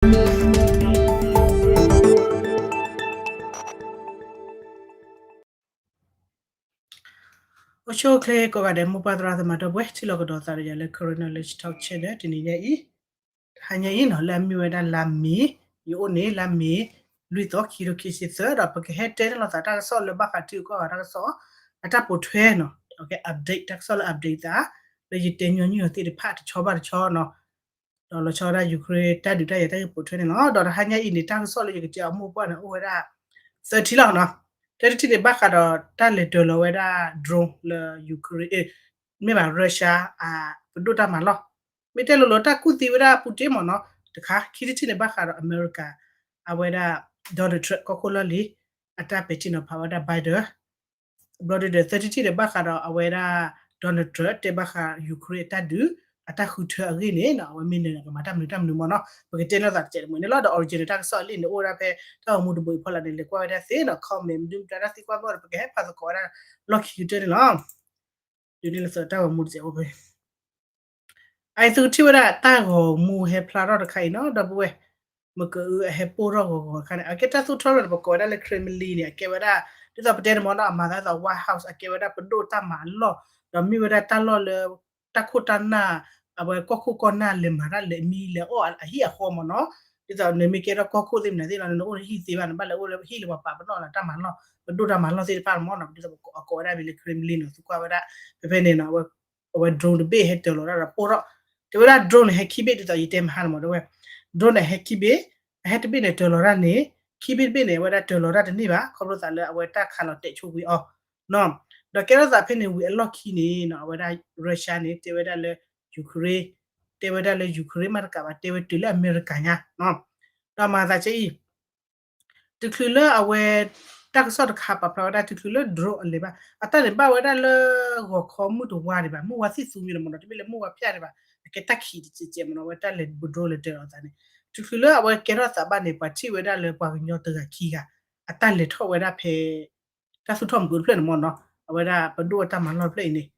အိၣ်ဆူၣ်အိၣ်ချ့ကိးဂၤဒဲး မိၢ်ပၢ်သရၣ်သမါဒီပုၢ်ဝဲၢ် ထံၣ်လိာ်ကဒီးသးဒီးယၤလၢ Karen Knowledge Talk Channel တနံၤညါအံၤ, တဟါညါအံၤနီၤ လၢအမ့ၢ်ဝဲဒၣ်လါမ့ၤ, ယအိၣ်န့ၣ်လါမ့ၤ လွံၢ်သီ ခံကထိခံဆံသၢ ဒီးပကဟဲတဲန့ၢ်လိာ်သးတၢ်ကစီၣ်လၢဘၣ်ဃးထံဂုၤကီၢ်ဂၤတၢ်ကစီၣ်, အတၢ်ပိာ်ထွဲနီၤ, ဒီးက update တၢ်ကစီၣ်လၢ update သး လၢယတဲညီနုၢ်အီၤသ့ၣ်တဖၣ်တဆီဘၣ်တဆီနီၤ ဒီးလီၤဆီဝဲဒၣ် Ukraine တၢ်ဒုးတၢ်ယၤတၢ်ဂ့ၢ်ပိာ်ထွဲန့ၣ်လီၤ. ဒီးတဟါညါအံၤန့ၣ် တၢ်ကစီၣ်လၢယကတဲအီၤမိၢ်ပၢ်န့ၣ် အိၣ်ဝဲဒၣ် သၢထံၣ်လီၤနီၤ. တၢတထံၣ်န့ၣ် ဘၣ်ဃးဒီးတၢ်လဲၤတၢၤလီၤဝဲဒၣ် drone လၢ Ukraine မ့ၢ်ဘၣ် Russia ပဒိၣ်တၢ်မၤလီၢ်, မ့ၢ်တဲလိၤလိၤတၢ်ကူၣ်သံဝဲဒၣ် Putin မ့ၢ်နီၤ, တခါ ခံထံၣ်တထံၣ်န့ၣ် ဘၣ်ဃးဒီးအမဲရကၤ အဝဲဒၣ် Donald Trump ကီၢ်ခိၣ်လီၢ်လံၤ အတၢ်ပဲာ်ထံနီၤဖးဝဲဒၣ် Biden ဘျီဒုဒီး သၢထံၣ်တထံၣ်န့ၣ် ဘၣ်ဃးဒီးအဝဲဒၣ် Donald Trump တဲဘၣ်ဃး Ukraine အတၢ်ဒုး အတၢ်ဃုထၢအဂ့ၢ်န့ၣ်နီၤ, အဝဲမ့ၢ်နၢၤကမၤတၢ်မနုၤတၢ်မနုၤမ့ၢ်နီၤ, ပကတဲန့ၢ်သးတစဲးတမှဲၤန့ၣ်လီၤ. ဒီး original တၢ်ကစီၣ်လံန့ၣ် အိၣ်ဝဲဒၣ်ဖဲတၢ်ဂီၤမူတဘိအံၤဖီလာ်န့ၣ် လဲၤကွၢ်ဝဲဒၣ်သ့နီၤ, comment မနုၤမတၤတၢ်သံကွၢ်မ့ၢ်အိၣ်ဒီး ပကဟဲဖးသကိးဝဲဒၣ်လီၢ်ခံကတၢၢ်န့ၣ်လီၤ. ဒုးန့ၢ်လၢသးတၢ်ဂီၤမူတစဲးအိၣ်ဖဲ အအံၤသုကထံၣ်ဝဲဒၣ်တၢ်ဂီၤမူဟဲဖျါထီၣ်တခါအံၤနီၤ ဒီပုၢ်ဝဲၢ်, မကအုအဟဲပိၢ်ထီၣ်ဂီၤဂီၤတခါန့ၣ် အကဲတၢ်သူၣ်ထီၣ်လၢပကိးဝဲဒၣ်လၢ Kremlin န့ၣ် အကဲဝဲဒၣ် ဒ်သိးပတဲန့ၣ်မ့ၢ်နီၤ အမၤသးဒ်သိး White House အကဲဝဲဒၣ်ပဒိၣ်တၢ်မၤအလီၢ်, ဒီးမ့ၢ်ဝဲဒၣ်တၢ်လီၢ်လၢ တၢ်ခိၣ်တၢ်နၢ် အဝဲကီၢ်ခိၣ်ကီၢ်နၢ်လဲၤမၤတၢ်လဲၤမံလဲၤအီၣ်အဟံၣ်အဃီမ့ၢ်နီၤ, ဒ်သိးနမ့ၢ်ကဲထီၣ်ကီၢ်ခိၣ်သ့ၣ်မနုၤသ့ၣ်လီၤ နအိၣ်ဟံၣ်သ့ဘၣ်န့ၣ် ဘၣ်လဲၤအိၣ်လၢဟံၣ်လၢပှၤပာ်ပနီၣ်လၢတၢ်မၤလီၢ် ပဒိၣ်တၢ်မၤလီၢ်သ့ၣ်တဖၣ်မ့ၢ်နီၤ, ဒ်သိးအကိးဝဲဒၣ်မ့ၢ်လၢ Kremlin နီၤ သူကွၢ်ဝဲဒၣ် ဖဲဖဲန့ၣ်နီၤ အဝဲ drone တဘ့ၣ်ဟဲတၢၤလီၤတၢ်ဒီးပိၢ်ထီၣ်, တဲဝဲဒၣ် drone န့ၣ် ဟဲခံဘ့ၣ်ဒ်သိးယတဲမဟါန့ၣ်မ့ၢ်တဲဝဲ, drone န့ၣ် ဟဲခံဘ့ၣ်, အဟဲတဘ့ၣ်န့ၣ် တၢၤလီၤတၢ်န့ၣ်, ခံဘ့ၣ်တဘ့ၣ်န့ၣ် အဝဲဒၣ်တၢၤလီၤတၢ်တန့ၢ်ဘၣ် ခီဖျိသးလၢအဝဲတၢ်ခးလီၤတဲာ်ဆိဝံၤအီၤ, ဒီးကဲထီၣ်သးဖဲန့ၣ်ဝံၤအလီၢ်ခံန့ၣ်နီၤ အဝဲဒၣ် Russia န့ၣ် တဲဝဲဒၣ်လၢ Ukraine, တဲဝဲဒၣ်လၢ Ukraine မးတကးဘၣ် တဲဝဲတုၤလၢအမဲရကၤညါ, ဒီးမၤသးကဲအံၤ တချုးလၢအဝဲ တၢ်ကစီၣ်တခါပာ်ဖျါဝဲဒၣ် တချုးလၢ drone အလဲၤဘၣ် အတၢ်န့ၣ်ဘၣ်ဝဲဒၣ်လၢ ဂီၤခီမုၢ်တဝါဒံးဘၣ် မုၢ်ဝါသံၣ်သူမံၤန့ၣ်မ့ၢ်နီၤ တမ့ၢ်လၢမုၢ်ဝါဖၠၣ်ဒံးဘၣ် အကဲတၢ်ခံးတစဲးစဲးမ့ၢ်နီၤ အဝဲတၢ်လဲၤ drone လဲၤတၢၤလီၤသးန့ၣ်, တချုးလၢအဝဲကဲထီၣ်သးဘၣ်န့ၣ် ပှၤထံၣ်ဝဲဒၣ်လၢပှၤကညီတဂၤခံဂၤ အတၢ်လဲၤထီၣ်ဝဲဒၣ်ဖဲ တၢ်သူၣ်ထီၣ်မုၢ်ကိတဖျၢၣ်န့ၣ်မ့ၢ်နီၤ အဝဲဒၣ်ပဒိၣ်အတၢ်မၤလီၢ်တဖျၢၣ်အံၤန့ၣ်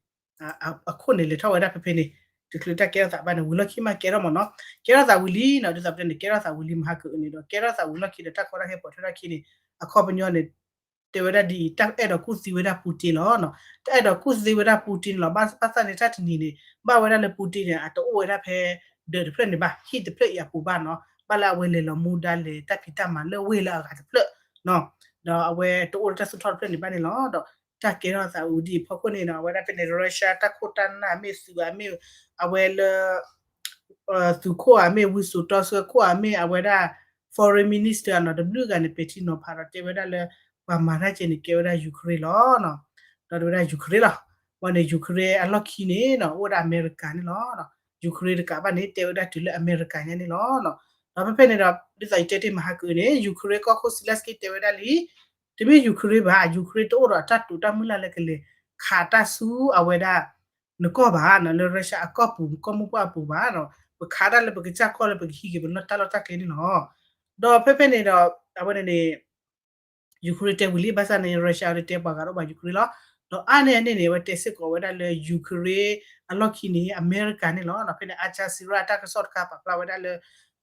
အခိၣ်န့ၣ်လဲၤထီၣ်ဝဲဒၣ်ဖဲဖဲန့ၣ်, တချုးတၢ်ကဲထီၣ်သးဘၣ်န့ၣ် ဝံၤလီၢ်ခံမးကဲထီၣ်မ့ၢ်နီၤ, ကဲထီၣ်သးဝံၤလံနီၤ ဒ်သိးပတဲန့ၣ် ကဲထီၣ်သးဝံၤလံမဟါကအုးန့ၣ်ဒီး ကဲထီၣ်သးဝံၤလီၢ်ခံဒီးတၢ်ကီတၢ်ခဲပိာ်ထွဲထီၣ်ခံန့ၣ် အခီပညီန့ၣ် တဲဝဲဒၣ်ဒ်အံၤ တၢ်အဲၣ်ဒိးကူၣ်သံဝဲဒၣ် Putin လီၤနီၤ, တၢ်အဲၣ်ဒိးကူၣ်သံဝဲဒၣ် Putin လီၤ ဘၣ်ဆၣ်န့ၣ်တၢ်တနံၤန့ၣ် ဘၣ်ဝဲဒၣ်လၢ Putin န့ၣ် အတအိၣ်ဝဲဒၣ်ဖဲ ဒၢးတဖျၢၣ်န့ၣ်ဘၣ် ဟံၣ်တဖျၢၣ်အံၤအပူၤဘၣ်နီၤ, ဘၣ်လၢအဝဲလဲၤလီၤမူဒါလဲၤတၢ်ဖံးတၢ်မၤလၢဝ့ၢ်လၢအဂၤတဖျၢၣ်နီၤ, ဒီးအဝဲတအိၣ်လၢတၢ်သူၣ်ထီၣ်တဖျၢၣ်န့ၣ်ဘၣ်န့ၣ်လီၤ. ဒီးတၢ်ကဲထီၣ်သးဝံၤဒ်အံၤဖီခိၣ်န့ၣ်နီၤ အဝဲဒၣ်ဖဲန့ၣ် Russia တၢ်ခိၣ်တၢ်နၢ်မ့ၢ်သုးဧါမ့ၢ် အဝဲလၢ သုးခိၣ်ဧါမ့ၢ် ဝံစိာ်တီဆှၢခိၣ်ဧါမ့ၢ် အဝဲဒၣ် foreign minister နီၤ တဘျုးဂၤန့ၣ် ပဲာ်ထံနီၤဖးဒီးတဲဝဲဒၣ်လၢ ပှၤမၤတၢ်ကဲန့ၣ် ကဲဝဲဒၣ် Ukraine လီၤနီၤ, ဒီးတဲဝဲဒၣ် Ukraine လီၤ. ဝဲန့ၣ် Ukraine အလီၢ်ခံန့ၣ်နီၤ အိၣ်ဝဲဒၣ်အမဲရကၤန့ၣ်လီၤ. Ukraine တကးဘၣ်န့ၣ် တဲဝဲဒၣ်တုၤလၢအမဲရကၤညါန့ၣ်လီၤ. ဒီးဖဲဖဲန့ၣ်ဒီး ဒ်သိးယတဲတ့ၢ်မဟါကအုးန့ၣ် Ukraine ကီၢ်ခိၣ် Zelensky တဲဝဲဒၣ်လံ တမ့ၢ် Ukraine ဘၣ် Ukraine တအိၣ်ဒီးအတၢ်တိာ်တၢ်မုၢ်လၢ်လၢကလဲၤခးတၢ်ဆူအဝဲဒၣ် နကီၢ်ဘၣ်နီၤ လၢ Russia အကီၢ်ပူၤ ကီၢ်မိၢ်ပှၢ်အပူၤဘၣ်နီၤ ပခးတၢ်လၢပကစၢ်ကီၢ်လၢပကဟံးက့ၤပနီၢ်တၢ်လီၢ်တၢ်ကျဲန့ၣ်လီၤ. ဒီးဖဲဖဲန့ၣ်ဒီး အဝဲန့ၣ်န့ၣ် Ukraine တဲဝံၤလံ ဘၣ်ဆၣ်န့ၣ် Russia န့ၣ်တဲပှၤဂၤတအိၣ်ဘၣ် Ukraine လီၤ. ဒီးအါန့ၢ်အန့ၣ်န့ၣ် အဝဲတဲစ့ၢ်ကီးဝဲဒၣ်လၢ Ukraine အလီၢ်ခံန့ၣ် အမဲရကၤန့ၣ်လီၤ. ဖဲန့ၣ် Al Jazeera တၢ်ကစီၣ်တခါပာ်ဖျါဝဲဒၣ်လၢ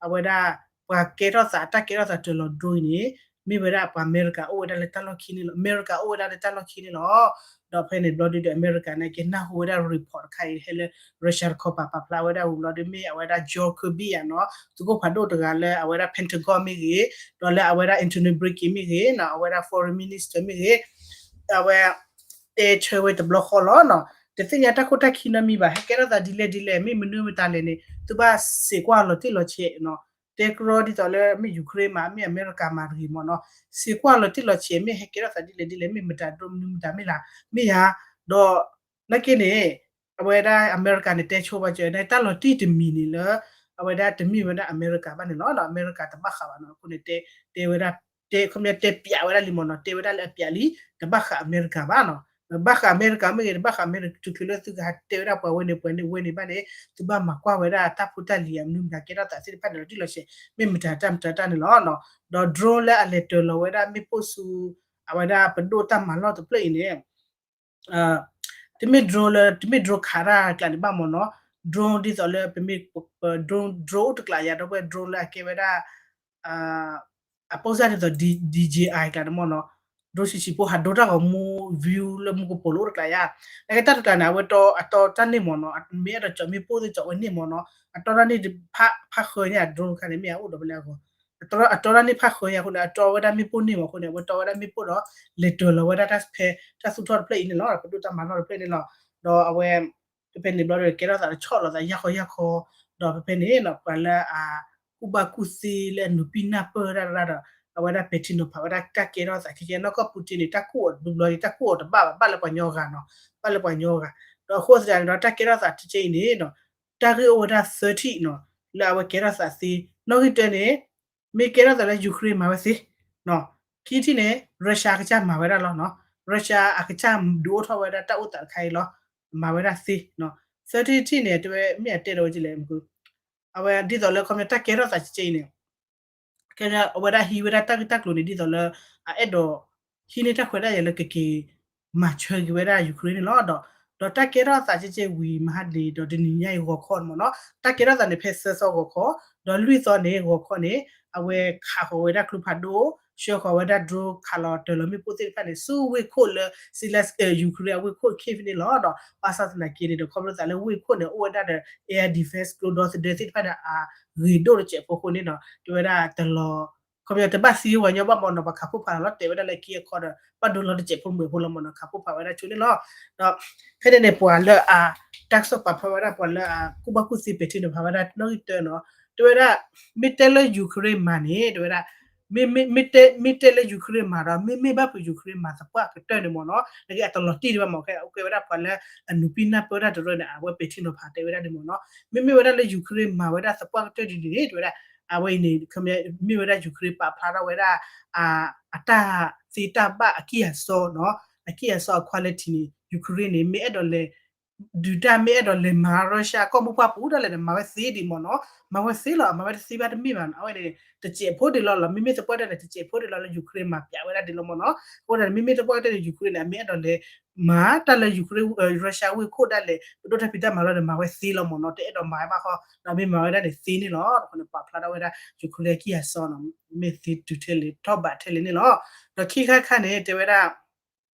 အဝဲဒၣ် ပှၤကဲထီၣ်သး တၢ်ကဲထီၣ်သးတၢၤလီၤ drone န့ၣ် မ့ၢ်ဝဲဒၣ်ပှၤအမဲရကၤအိၣ်ဝဲဒၣ်လၢတၢ်လီၢ်ခံန့ၣ်လီၤ. ဒီးဖဲန့ၣ်ဘျီဒုဒီး အမဲရကၤန့ၣ် က့ၤနၢ်ဟူဝဲဒၣ် report တခါအံၤ ဟဲလၢ Russia တခီပၤပာ်ဖျါဝဲဒၣ်ဝံၤဘျီဒု မ့ၢ်အဝဲဒၣ် John Kirby ဧါနီၤ သုးခိၣ်ဖးဒိၣ်တဂၤလၢအဝဲဒၣ် Pentagon မ့ၢ်ဂ့ၤ, ဒီးလၢအဝဲဒၣ် Antony Blinken မ့ၢ်ဂ့ၤနီၤ အဝဲဒၣ် foreign minister မ့ၢ်ဂ့ၤ အဝဲ တဲဆၢဝဲတဘျီဃီလီၤနီၤ တသ့ၣ်ညါတၢ်ခိၣ်တၢ်ခံနီတမံၤဘၣ် ဟဲကဲထီၣ်သးဒ်လဲၣ်ဒ်လဲၣ် မ့ၢ်မနုၤမတၤလဲၣ်န့ၣ် သုဘၣ်စံးကွၢ်လီၤတံၢ်လီၤဆဲးနီၤ တဲကရီဒ်သိးလၢမ့ၢ် Ukraine မး မ့ၢ်အမဲရကၤမးတဂ့ၤမ့ၢ်နီၤ စံးကွၢ်လီၤတံၢ်လီၤဆဲး မ့ၢ်ဟဲကဲထီၣ်သးဒ်လဲၣ်ဒ်လဲၣ် မ့ၢ်မတၤဒိၣ်မနုၤမတၤမ့ၢ်လၢ မ့ၢ်ယါ ဒီး နာ်က့န့ၣ် အဝဲဒၣ်အမဲရကၤန့ၣ် တဲဆိဘၣ်စၢၤန့ၣ် တၢ်လီၤတံၢ်တမံၤန့ၣ်လၢ အဝဲဒၣ်တမ့ၢ်ဝဲဒၣ်အမဲရကၤဘၣ်န့ၣ်လီၤ. အမဲရကၤတဘၣ်ဃးဘၣ်နီၤ အဃိန့ၣ် တဲဝဲဒၣ် တဲခီပညီတဲပျးဝဲဒၣ်လံမ့ၢ်နီၤ တဲဝဲဒၣ်လၢအပျးလံ တဘၣ်ဃးအမဲရကၤဘၣ်နီၤ ဘၣ်ဃးအမဲရကၤမ့ၢ်ဂ့ၤ တဘၣ်ဃးအမဲရကၤ တချုးလၢသုကဟးတဲဝဲဒၣ်ပှၤဝဲန့ၣ်ပှၤန့ၣ်ဝဲန့ၣ်ဘၣ်န့ၣ် သုဘၣ်မၤကွၢ်ဝဲဒၣ်တၢ်ဖိတၢ်လံၤအမနုၤမတၤကဲထီၣ်သးသ့ၣ်တဖၣ်န့ၣ်လီၤတံၢ်လီၤဆဲး မ့ၢ်မတၤတၢ်မတၤတၢ်န့ၣ်လီၤ. ဒီး drone လၢအလဲၤတၢၤလီၤဝဲဒၣ်မ့ၣ်ပိၢ်ဆူ အဝဲဒၣ်ပဒိၣ်တၢ်မၤလီၢ်တဖျၢၣ်အံၤန့ၣ် တမ့ၢ် drone လၢ တမ့ၢ် drone ခးတၢ်ကျးန့ၣ်ဘၣ်မ့ၢ်နီၤ drone ဒ်သိးလၢပမ့ၢ် drone drone တကျးယၤ ဒီပုၢ်ဝဲၢ် drone လၢအကဲဝဲဒၣ် အပိစၢ်ဒ်သိး D J I ကျါန့ၣ်မ့ၢ်နီၤ, drone ဆံးဆံးဖိ ဟးဒိတၢ်ဂီၤမူ view လၢမူကပိာ်လိတကျးယၤ, နကဲတၢ်တကျးန့ၣ် အဝဲတီအတီတၢ်န့ၢ်မ့ၢ်နီၤ, မ့ၢ်အဲၣ်ဒိးကၠီမ့ၣ်ပိၢ်သ့ၣ်ကၠီဝဲန့ၢ်မ့ၢ်နီၤ, အတီတၢ်န့ၢ်ဖးဃၢညါ drone တခါန့ၣ် မ့ၢ်အအိၣ်ဒီးပလဲအဂီၢ်, အတီတၢ်န့ၢ်ဖးဃၢညါအဃိန့ၣ် အတီဝဲဒၣ်မ့ၣ်ပိၢ်န့ၢ်မ့ၢ်အဃိန့ၣ် အဝဲတီဝဲဒၣ်မ့ၣ်ပိၢ်ဒီး လဲၤတၢၤလီၤဝဲဒၣ်တၢ်ဖဲ တၢ်သူၣ်ထီၣ်တဖျၢၣ်အံၤန့ၣ်လီၤ, ပဒိၣ်တၢ်မၤနီၣ်တဖျၢၣ်န့ၣ်လီၤ, ဒီးအဝဲ ဖဲဖဲန့ၣ်ဘျီဒီး ကဲထီၣ်သးတဆီၣ်လီၤသးယၢ်ခီယၢ်ခီ, ဒီးဖဲဖဲန့ၣ်နီၤ ပှၤလၢအကူၣ်ဘၣ်ကူၣ်သ့လၢအနုာ်ပံၢ်နၢ်ပၢၢ်တၢ်တရၣ်ဒီး အဝဲဒၣ်ပဲာ်ထံနီၤဖးဝဲဒၣ်တၢ်ကဲထီၣ်သးခဲကဲနီၢ်ကီၢ် Putin န့ၣ် တၢ်ကူၣ်အီၤတဘျီဘျီန့ၣ် တၢ်ကူၣ်အီၤတဘၣ်ဘၣ် ဘၣ်လၢပှၤညီဂၤနီၤ, ဘၣ်လၢပှၤညီဂၤ, ဒီးအဃိသတးန့ၣ်ဒီး တၢ်ကဲထီၣ်သးတကဲအံၤန့ၣ်နီၤ တၢ်ဂ့ၢ်အိၣ်ဝဲဒၣ်သၢထံၣ်နီၤ လၢအဝဲကဲထီၣ်သးသ့, နီၣ်ဂံၢ်တၢန့ၣ် မ့ၢ်ကဲထီၣ်သးလၢ Ukraine မၤဝဲသ့, ခံထံၣ်န့ၣ် Russia အကစၢ်မၤဝဲဒၣ်လီၤနီၤ, Russia အကစၢ်ဒုးအိၣ်ထီၣ်ဝဲဒၣ်တၢ်အိၣ်သးတခါအံၤလီၤ, မၤဝဲဒၣ်သ့, သၢထံၣ်တထံၣ်န့ၣ် တဝဲမ့ၢ်အတဲဒီးဝဲကလဲၣ်, အဝဲဒ်သိးလၢခီပညီတၢ်ကဲထီၣ်သးကဲကဲအံၤန့ၣ် ကဲအဝဲဒၣ်ဟံးဝဲဒၣ်တၢ်ဂ့ၢ်တၢ်ကျိၤန့ၣ် ဒ်သိးလၢ အအဲၣ်ဒိး ဟံးန့ၢ်တၢ်ခွဲးတၢ်ယာ်လၢကက့ၤ မၤဆၢက့ၤဝဲဒၣ် Ukraine န့ၣ်လီၤ. ဒီး ဒီးတၢ်ကဲထီၣ်သးကဲကဲဝံၤမဟါန့ၣ်ဒီးတနံၤညါအံၤဂီၤခီန့ၣ်မ့ၢ်နီၤ, တၢ်ကဲထီၣ်သးန့ၣ်ဖဲသၢသီဂီၤခီ, ဒီးလွံၢ်သီန့ၣ်ဂီၤခီန့ၣ် အဝဲခးဃီၤဝဲဒၣ်ကျိဖးဒိၣ်, ဆှၢဃီၤဝဲဒၣ် drone ခးလီၤတၢၤလီၤမ့ၣ်ပိၢ်သ့ၣ်တဖၣ်န့ၣ် ဆူဝ့ၢ်ခိၣ်လၢ Zelensky Ukraine အဝ့ၢ်ခိၣ် Kyiv န့ၣ်လီၤ. ဒီးဘၣ်ဆၣ်သနာ်က့န့ၣ်ဒီး ခီဖျိသးလၢဝ့ၢ်ခိၣ်န့ၣ် အိၣ်ဝဲဒၣ်ဒီး air defense ကျိဒီသဒၢသ့ၣ်တဖၣ်န့ၣ် အဂ့ၤဒိၣ်တစဲးဖိအဃိန့ၣ်ဒီး တဲဝဲဒၣ်တလီၤ ခီပညီတဘၣ်သံဝဲညီဘၣ်မ့ၢ်နီၤ, ပှၤခးဖှိၣ်ဖးလီၤလီၤတဲာ်ဝဲဒၣ်လၢခံအခီဒီး ဘၣ်ဒိလီၤတစဲးဖိမုၣ်ဖိလီၤမ့ၢ်နီၤ, ခးဖှိၣ်ဖးဝဲဒၣ်ဆိန့ၣ်လီၤ. ဒီးဖဲန့ၣ်န့ၣ် ပှၤလၢအ တၢ်ကစီၣ်ပာ်ဖျါဝဲဒၣ် ပှၤလၢအကူၣ်ဘၣ်ကူၣ်သ့ပဲာ်ထံနီၤဖးဝဲဒၣ်နီၣ်ဂံၢ်တၢနီၤ, တဲဝဲဒၣ် မ့ၢ်တဲလၢ Ukraine မၤန့ၣ် တဲဝဲဒၣ် မ့မ့ၢ်တဲလၢ Ukraine မၤဒီး မ့မ့ၢ်ဘၣ်ဖုး Ukraine မၤသပှၢ်ကတၢၢ်န့ၣ်မ့ၢ်နီၤ နကဲအတလီၤတံၢ်ဒံးဘၣ်မ့ၢ် ကဲဝဲဒၣ်ပှၤလၢအနုာ်ပံၢ်နၢ်ပၢၢ်တၢ်တရၢန့ၣ် အဝဲပဲာ်ထံနီၤဖးတဲဝဲဒၣ်ဒ်မ့ၢ်နီၤ, မ့မ့ၢ်ဝဲဒၣ်လၢ Ukraine မၤဝဲဒၣ်သပှၢ်ကတၢၢ်ဒ်န့ၣ်န့ၣ် တဲဝဲဒၣ် အဝဲအံၤန့ၣ် မ့ၢ်ဝဲဒၣ် Ukraine ပာ်ဖျါထီၣ်ဝဲဒၣ် အတၢ်သ့တၢ်ဘၣ်အကံၢ်အစီနီၤ, အကံၢ်အစီအ quality န့ၣ် Ukraine န့ၣ် မ့ၢ်အဲၣ်ဒိးလဲၤ ဒုးတၢ်မ့ၢ်အဲၣ်ဒိးလဲၤမၤ Russia ကီၢ်မိၢ်ပှၢ်ပူၤဒၣ်လဲာ်န့ၣ် မၤဝဲသ့ဒံးမ့ၢ်နီၤ, မၤဝဲသ့လီၤ, မၤဝဲတသ့ဘၣ်တမ့ၢ်ဘၣ်နီၤ, အဝဲန့ၣ် တစဲးဖိဒံးလီၤလီၤ, မ့မ့ၢ်သပှၢ်တၢၢ်န့ၣ် တစဲးဖိဒံးလီၤလၢ Ukraine မၤပၠးဝဲဒၣ်ဒံးလီၤမ့ၢ်နီၤ, အဃိသတးန့ၣ် မ့မ့ၢ်သပှၢ်ကတၢၢ်န့ၣ် Ukraine န့ၣ် အမ့ၢ်အဲၣ်ဒိးလဲၤ မၤတၢ်လၢ Ukraine Russia ဝ့ၢ်ခိၣ်ဒၣ်လဲာ် ပဒိၣ်တၢ်ဖံးတၢ်မၤလီၤန့ၣ် မၤဝဲသ့လီၤမ့ၢ်နီၤ, တအဲၣ်ဒိးမၤဝဲဘၣ်ဃီ ဒီးမ့ၢ်မၤဝဲဒၣ်န့ၣ်သ့န့ၣ်လီၤ, ဒီးပာ်ဖျါထီၣ်ဝဲဒၣ် Ukraine အကံၢ်အစီနီၤ, မ့ၢ်သ့တုၤထဲလဲၣ် ထီၣ်ဘးထဲလဲၣ်န့ၣ်လီၤ, ဒီးခံခါတခါန့ၣ် တဲဝဲဒၣ်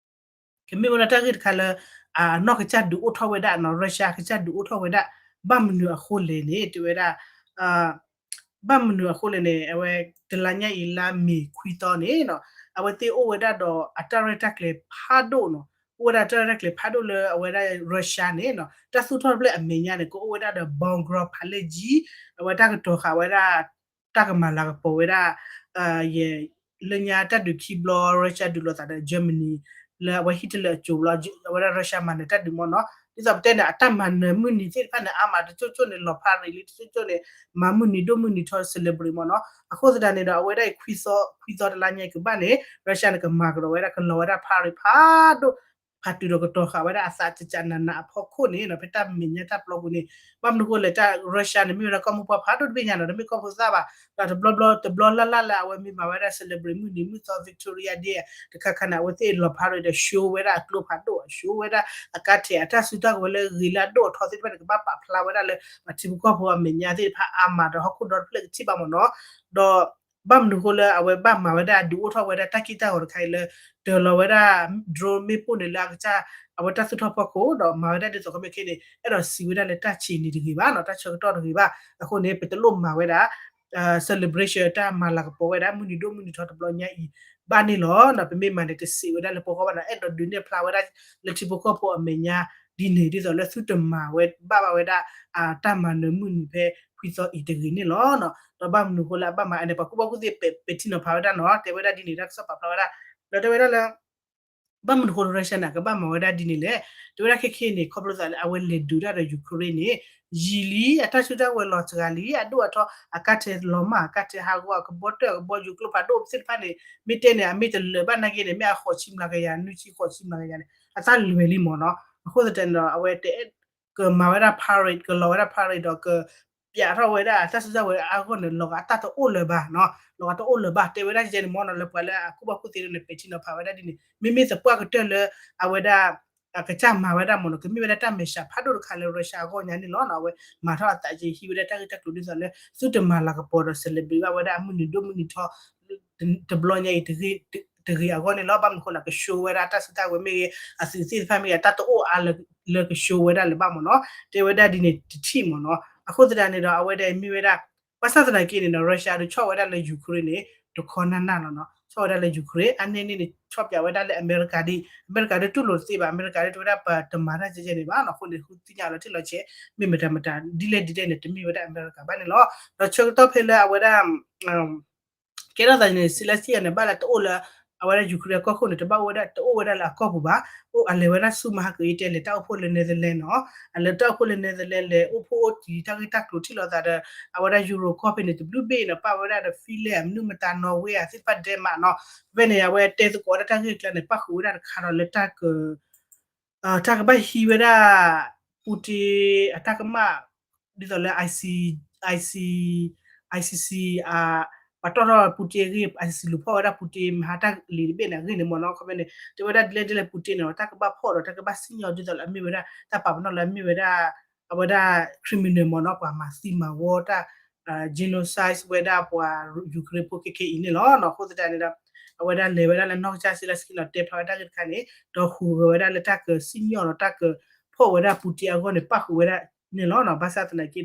ကမ့ၢ်ဝဲဒၣ်တၢ်ဂ့ၢ်တခါလၢ အနီၢ်ကစၢ်ဒုးအိၣ်ထီၣ်ဝဲဒၣ်နီၤ, Russia ကစၢ်ဒုးအိၣ်ထီၣ်ဝဲဒၣ်, ဘၣ်မနုၤအဃိလဲၣ်န့ၣ် တဲဝဲဒၣ် ဘၣ်မနုၤအဃိလဲၣ်န့ၣ် အဝဲတလါညါအံၤလါမ့ၤခွံသီန့ၣ်နီၤ, အဝဲသ့ၣ်အိၣ်ဝဲဒၣ်ဒီးအတၢ်ရဲၣ်တၢ်ကျဲၤဖးဒိၣ်နီၤ, အိၣ်ဝဲဒၣ်တၢ်ရဲၣ်တၢ်ကျဲၤဖးဒိၣ်လၢအဝဲဒၣ် Russia န့ၣ်နီၤ, တၢ်သူၣ်ထီၣ်တဖျၢၣ်အမဲာ်ညါန့ၣ် ကအိၣ်ဝဲဒၣ်ဒီး ဘီကရီဖးလဲၢ်ကၠံ, အဝဲတၢ်ကတီၤဃာ်ဝဲဒၣ် တၢ်ကမၤလၤကပီၤဝဲဒၣ် ယဲ လၢညါတၢ်ဒုးခံဘျီ Russia ဒုးလိာ်သးဒီး Germany လၢအဝဲ Hitler အစိၤဘျီ အဝဲဒၣ် Russia မၤနၢၤတၢ်ဒုးမ့ၢ်နီၤ, ဒ်သိးပတဲန့ၣ် အတၢ်မၤနၢၤမုၢ်နံၤသ့ၣ်တဖၣ်န့ၣ် အါမးတကၠိၣ်ကၠိၣ်န့ၣ် လီၤဖးရံးလံ တကၠိၣ်ကၠိၣ်န့ၣ် မၤမုၢ်နံၤဒိၣ်မုၢ်နံၤထီ celebrate မ့ၢ်နီၤ, အဃိသတးန့ၣ်ဒီး အဝဲဒၣ်အံၤ ခွံသီတလါညါအံၤကဘၣ်န့ၣ် Russia န့ၣ် ကမၤကဒီးဝဲဒၣ် ကလီၤဝဲဒၣ် parade ဖးဒိၣ် ဖးတုၤဒီးကတီၤဃာ်ဝဲဒၣ်အသးကကနးနးအဖီခိၣ်န့ၣ်နီၤ, ဖဲတၢ်မဲာ်ညါတၢ်ပျီပူၤန့ၣ် ဘၣ်မနုၤအဃိလဲၣ် တၢ် Russia န့ၣ် မ့ၢ်ဝဲဒၣ်ကီၢ်မိၢ်ပှၢ်ဖးဒိၣ်တဘ့ၣ်ညါနီၤ, တမ့ၢ်ကီၢ်ဖိသၣ်ဘၣ်, ဒီးတဘျီဘျီ တဘျီလၢ်လၢ်လၢအဝဲမ့ၢ်မၤဝဲဒၣ် celebrate မုၢ်နံၤမုၢ်သီ Victoria Day တခါခါန့ၣ် အဝဲသ့ၣ်လီၤ parade ဒီး show ဝဲဒၣ်အကျိဖးဒိၣ် show ဝဲဒၣ်အကါထဲး အတၢ်စုတၢ်ကဝဲၤလၢဂ့ၤလၢအဒိၣ်အထီသ့ၣ်တဖၣ်န့ၣ် ကဘၣ်ပာ်ဖျါဝဲဒၣ်လၢ ပှၤထံဖိကီၢ်ဖိအမဲာ်ညါသ့ၣ်တဖၣ်အါမးဒီးဟီၣ်ခိၣ်ဒီတဖျၢၣ်ကထံၣ်ဘၣ်မ့ၢ်နီၤ, ဒီး ဘၣ်မနုၤအဃိလၢအဝဲဘၣ်မၤဝဲဒၣ်ဒုးအိၣ်ထီၣ်ဝဲဒၣ်တၢ်က့ၢ်တၢ်ဂီၤတခါအံၤလၢ တၢၤလီၤဝဲဒၣ် drone မ့ၣ်ပိၢ်န့ၣ်လၢအကစၢ် အဝဲတၢ်သူၣ်ထီၣ်ဖီခိၣ် ဒီးမၤဝဲဒၣ်ဒ်သိးခီမ့ၢ်ခဲန့ၣ် အဲၣ်ဒိးစံးဝဲဒၣ်လၢတၢ်ဆံးန့ၣ်တဂ့ၤဘၣ်နီၤ, တၢ်ဆၢကတီၢ်တဂ့ၤဘၣ်. အဃိန့ၣ် ပတလိၣ်မၤဝဲဒၣ် celebration တၢ်မၤလၤကပီၤဝဲဒၣ် မုၢ်နံၤဒိၣ်မုၢ်နံၤထီတဘျီညါအံၤ ဘၣ်န့ၣ်လီၤ. ပမ့ၢ်မၤန့ၣ် တစံးဝဲဒၣ်လၢပဂီၢ်ဘၣ်နီၤ, အဲၣ်ဒိးဒုးနဲၣ်ဖျါဝဲဒၣ်လၢထံဖိကီၢ်ဖိအမဲာ်ညါ ဒ်န့ၣ် ဒ်သိးလၢသုတမၤဝဲဘၣ်ဘၣ်ဝဲဒၣ် တၢ်မၤနၢၤမုၢ်နံၤဖဲခွံသီအံၤတဂ့ၤန့ၣ်လီၤ. ဒီးဘၣ်မနုၤအဃိလၢအဘၣ်မၤန့ၣ် ပှၤကူၣ်ဘၣ်ကူၣ်သ့ပဲာ်ထံနီၤဖးဝဲဒၣ်နီၤ, တဲဝဲဒၣ်ဒ်န့ၣ် တၢ်ကစီၣ်ပာ်ဖျါဝဲဒၣ် ဒီးတဲဝဲဒၣ်လၢ ဘၣ်မနုၤအဃိလၢ Russia န့ၣ် အကဘၣ်မၤဝဲဒၣ်ဒ်န့ၣ်လဲၣ်. တဲဝဲဒၣ်ခဲခဲအံၤန့ၣ် ခီဖျိသးလၢအဝဲလဲၤဒုးတၢ်ဒီး Ukraine န့ၣ် ယံာ်လံ, အတၢ်စုတၢ်ဝဲၤလီၤစှၤလံ, အဒိၣ်အထီ အကါထဲးလီၤမၢ်, အကါထဲးဟးဂီၤ, အကဘီတၢၢ် အကဘီယူၤ ကျိဖးဒိၣ်သ့ၣ်တဖၣ်န့ၣ် မ့ၢ်တဲန့ၣ် အမ့ၢ်တလၢာ်ဘၣ်နာ်က့န့ၣ် မ့ၢ်အဃိးဆံမျးကယၤ နွံဆံဃိးဆံမျးကယၤန့ၣ် အသၣ်လွဲၤလံမ့ၢ်နီၤ. အဃိသတးန့ၣ်ဒီး အဝဲတဲ ကမၤဝဲဒၣ် parade ကလီၤဝဲဒၣ် parade ဒီးက ပၠးထီၣ်ဝဲဒၣ်တၢ်စုတၢ်ဝဲၤအါဂီၢ်န့ၣ် လီၤဂာ်တၢ်တအိၣ်လၢၤဘၣ်နီၤ, လီၤဂာ်တအိၣ်လၢၤဘၣ် တဲဝဲဒၣ်ယဲန့ၣ်မ့ၢ်နီၤ, လၢပှၤလၢအကူၣ်ဘၣ်ကူၣ်သ့န့ၣ် ပဲာ်ထံနီၤဖးဝဲဒၣ်ဒ်န့ၣ် မ့မ့ၢ်သပှၢ်ကတၢၢ်လၢ အဝဲဒၣ် အကစၢ်မၤဝဲဒၣ်မ့ၢ်နီၤ ကမ့ၢ်ဝဲဒၣ်တၢ်မဲာ်ဆှးဖးဒိၣ်တခါလၢ Russia အဂီၢ်ညါန့ၣ်လီၤနီၤ. အဝဲမၤထီၣ်အသးက့ ဟံးဝဲဒၣ်တၢ်ဂ့ၢ်တၢ်ကျိၤဒ်သိးလၢ သုတမၤလၤကပီၤဒီး celebrate ဘၣ်ဝဲဒၣ်အမုၢ်နံၤဒိၣ်မုၢ်နံၤထီ တဘျီညါအံၤ တဂ့ၤအဂီၢ်န့ၣ်လီၤ. ဘၣ်မနုၤအဃိန့ၣ် က show ဝဲဒၣ်တၢ်စုတၢ်ဝဲၤမ့ၢ်ဂ့ၤ အသုးသ့ၣ်တဖၣ်မ့ၢ်ဂ့ၤ တၢ်တအိၣ်အါလၢက show ဝဲဒၣ်လၢၤဘၣ်မ့ၢ်နီၤ. တဲဝဲဒၣ်ဒ်န့ၣ်တထံၣ်မ့ၢ်နီၤ. အဃိသတးန့ၣ်ဒီး အဝဲဒၣ်မ့ၢ်ဝဲဒၣ် ဘၣ်ဆၣ်သနာ်က့န့ၣ်ဒီး Russia ဒုးဆီၣ်ဝဲဒၣ်လၢ Ukraine န့ၣ် တခီနၢ်နၢ်လီၤနီၤ. ဆီၣ်ဝဲဒၣ်လၢ Ukraine အန့ၣ်န့ၣ်န့ၣ် ဆီၣ်ပၠးဝဲဒၣ်လၢအမဲရကၤဒ် အမဲရကၤဒုးတူၢ်လိာ်တသ့ဘၣ်. အမဲရကၤဒုးတဲဝဲဒၣ် ပတမၤတၢ်ကဲကဲန့ၣ်ဘၣ်နီၤ. အဃိန့ၣ် ဃုသ့ၣ်ညါလီၤထံၣ်လီၤဆဲး မ့ၢ်မတၤမတၤ ဒ်လဲၣ်ဒ်လဲၣ်န့ၣ် တမ့ၢ်ဝဲဒၣ်အမဲရကၤဘၣ်န့ၣ်လီၤ. ဒီးဆၢကတီၢ်ဖဲလၢအဝဲဒၣ် ကဲထီၣ်သးန့ၣ် Zelenskyy န့ၣ် ဘၣ်လၢတအိၣ်လၢ အဝဲဒၣ် Ukraine အကီၢ်ခိၣ်န့ၣ် တဘၣ်အိၣ်ဝဲဒၣ် တအိၣ်ဝဲဒၣ်လၢအကီၢ်ပူၤဘၣ်. အိၣ်အလဲၤဝဲဒၣ်ဆူမဟါကအံၤတဲလဲၤတၢ်အိၣ်ဖှိၣ်လၢ Netherlands နီၤ. အလဲၤတၢ်အိၣ်ဖှိၣ်လၢ Netherlands လဲၤအိၣ်ဖှိၣ်အိၣ်တံၤတၢ်ဂ့ၢ်တၢ်ကျိၤထံၣ်လိာ်သးဒီး အဝဲဒၣ် Euro ကီၢ်ဖဲန့ၣ် တဘျုးဘ့ၣ်နီၤ ပာ်ဝဲဒၣ်ဒီး Finland မနုၤမတၤ Norway သ့ၣ်တဖၣ် Denmark နီၤ. ဖဲဖဲန့ၣ် အဝဲတဲသကိးဝဲဒၣ်တၢ်ဂ့ၢ်ကျါန့ၣ် ပၣ်ဃုာ်ဝဲဒၣ်တခါဒီးလၢတၢ်က တၢ်ကဘၣ်ဟံးဝဲဒၣ် Putin အတၢ်ကမၣ် ဒ်သိးလၢ IC, IC, ICC ပှၤတီၣ်ထီၣ် Putin အဂ့ၢ် ICC လူၤဖီၣ်ဝဲဒၣ် Putin မဟါတၢ်လံၤတဘ့ၣ်န့ၣ် အဂ့ၢ်န့ၣ်မ့ၢ်နီၤ. ခီဖဲန့ၣ် တဲဝဲဒၣ်ဒ်လဲၣ်ဒ်လဲၣ် Putin န့ၣ် တၢ်ကဘၣ်ဖီၣ်ဒီးတၢ်ကဘၣ်စံၣ်ညီၣ်ဒ်သိးလၢအမ့ၢ်ဝဲဒၣ် တၢ်ပာ်ပနီၣ်လၢအမ့ၢ်ဝဲဒၣ် အဝဲဒၣ် criminal မ့ၢ်နီၤ ပှၤမၤသံမၤဝီတၢ် genocide ဝဲဒၣ်ပှၤ Ukraine ဖိခဲခဲအံၤန့ၣ်လီၤ. အဃိသတးန့ၣ်ဒီး အဝဲဒၣ်လဲၤဝဲဒၣ်လၢနီၢ်ကစၢ် Zelenskyy နီၤ တဲဖျါဝဲတၢ်ဂ့ၢ်တခါန့ၣ် ဒီးဟူးဂဲၤဝဲဒၣ်လၢတၢ်ကစံၣ်ညီၣ်ဒီးတၢ်ကဖီၣ်ဝဲဒၣ် Putin အဂီၢ်န့ၣ် ပၣ်ဃုာ်ဝဲဒၣ်န့ၣ်လီၤ. ဘၣ်ဆၣ်သနာ်က့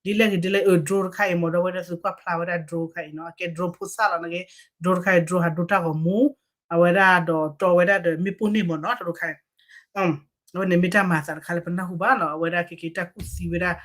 ဒီး ဒ်လဲၣ်ဂ့ၤဒ်လဲၣ် အ drone တခါအံၤမ့ၢ်ဒီး အဝဲဒၣ်သုကွၢ်ဖျါဝဲဒၣ် drone တခါအံၤနီၤ အကဲ drone ဖိသၣ်လီၤန့ၣ်ဂ့ၤ drone တခါအံၤ drone ဟးဒိတၢ်ဂီၤမူ အဝဲဒၣ်ဒီးတီဝဲဒၣ်ဒီးမ့ၣ်ပိၢ်န့ၣ်မ့ၢ်နီၤ တခါအံၤ အဝဲန့ၣ်မ့ၢ်တၢ်မၤအသးတခါလၢပနၢ်ဟူဘၣ်နီၤ အဝဲဒၣ်ခဲက့ၤတၢ်ကူၣ်သံဝဲဒၣ်